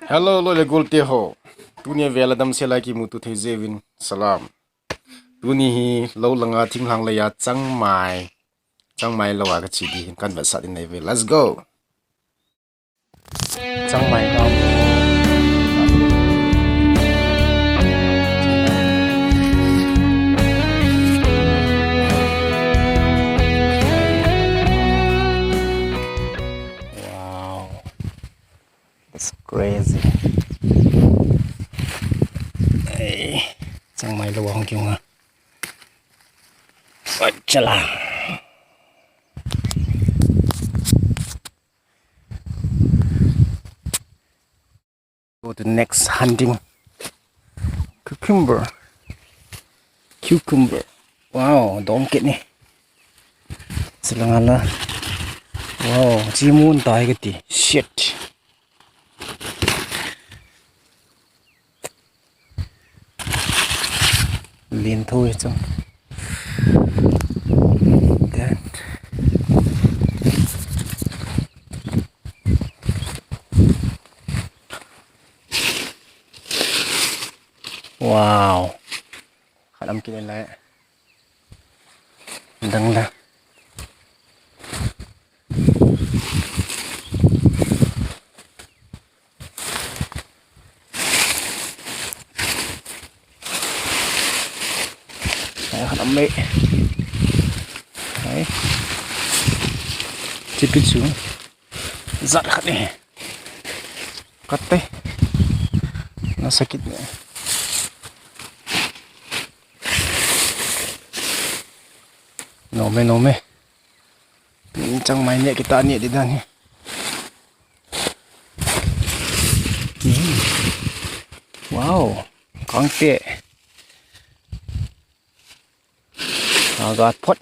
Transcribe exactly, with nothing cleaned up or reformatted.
Hello, loi le gol te ho. Tuni a vela damsel a kimuto thei jeh uvin salam. Tuni hi lou langa thinglhang leiya changmai, changmai lou a kache ding hin kan vetsah ding ahi ve. Let's go. Changmai lou. Wow. That's crazy. Hey, changmai lou a hung kimu nga. Chala. Go to next hunting. Cucumber. Cucumber. Wow, dom kit ni. Silangala. Wow, chimun tai kati. Shit. Lin tho hi chu. That. Wow. Khat um kit lai. Dang la. Hai, khat um mai. Hai. Chipi chu. Jat khat ni. Khat te. Nasa kit ni. Nom e, nom e. Changmai neh kit a neh ding dan hi. Hmm. Wow. Kang te. Aga phot.